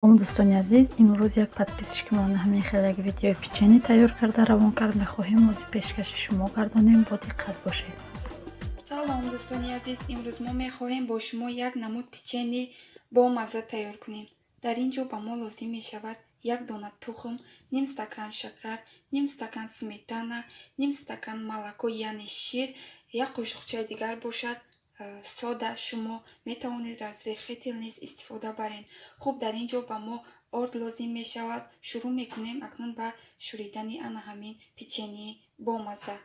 Дӯстони азиз, имрӯз як подписчикамон ҳамин хел як видеои печенье тайёр карда равон кард. Мехоҳем ози пешкаши шумо гардонем, бо диққат бошед. Салом, дӯстони азиз! Имрӯз мо мехоҳем бо шумо як намуд печенье бомазза тайёр кунем. Дар ин ҷо ба мо лозим мешавад як дона тухм, ним стакан шакар, ним стакан сметана, ним стакан молоко, яъне шир, як қошуқчаи дигар бошад сода. Шумо метавонед разрыхлитель низ истифода баред. Хуб, дар ин ҷо ба мо орд лозим мешавад. Шурӯъ мекунем акнун ба шӯридани ана ҳамин печеньеи бомазза.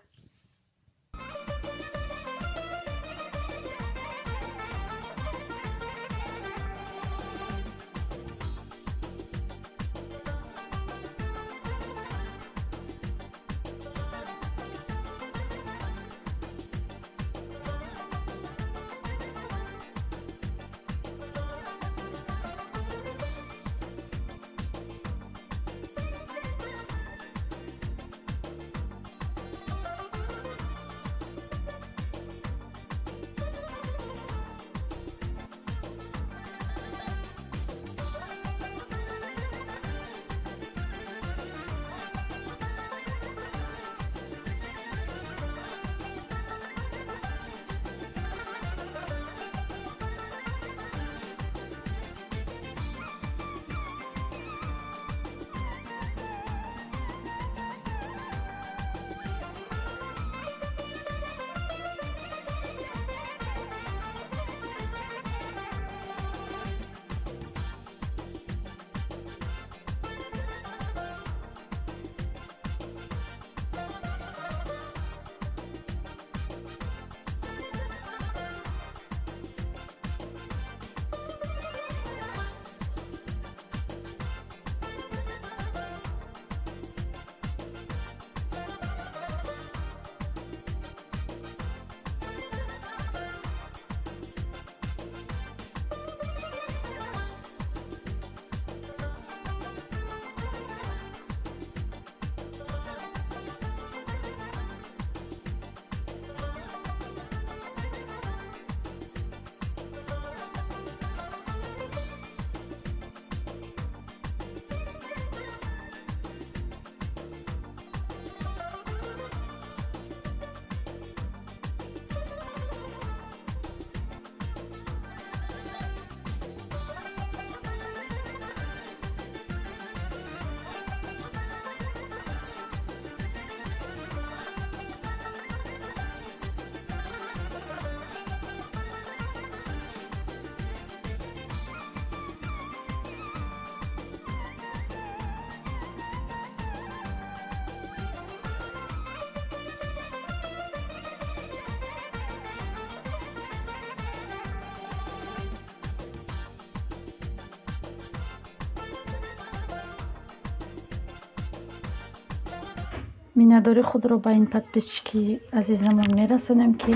Миннатдории худро ба ин подписчики азизамон мерасонем, ки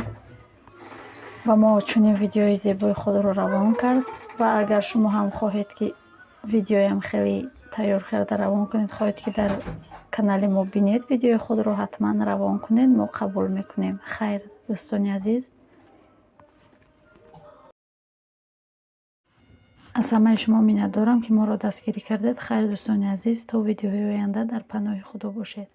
ба мо чунин видеои зебои худро равон кард. Ва агар шумо ҳам хоҳед, ки видеоям хеле тайёр карда равон кунед, хоҳед, ки дар канали мо бинед видеои худро, ҳатман равон кунед, мо қабул мекунем. Хайр, дӯстони азиз, аз ҳамаи шумо миннатдорам, ки моро дастгирӣ кардед. Хайр, дӯстони азиз, то видеоҳои оянда дар паноҳи Худо бошед.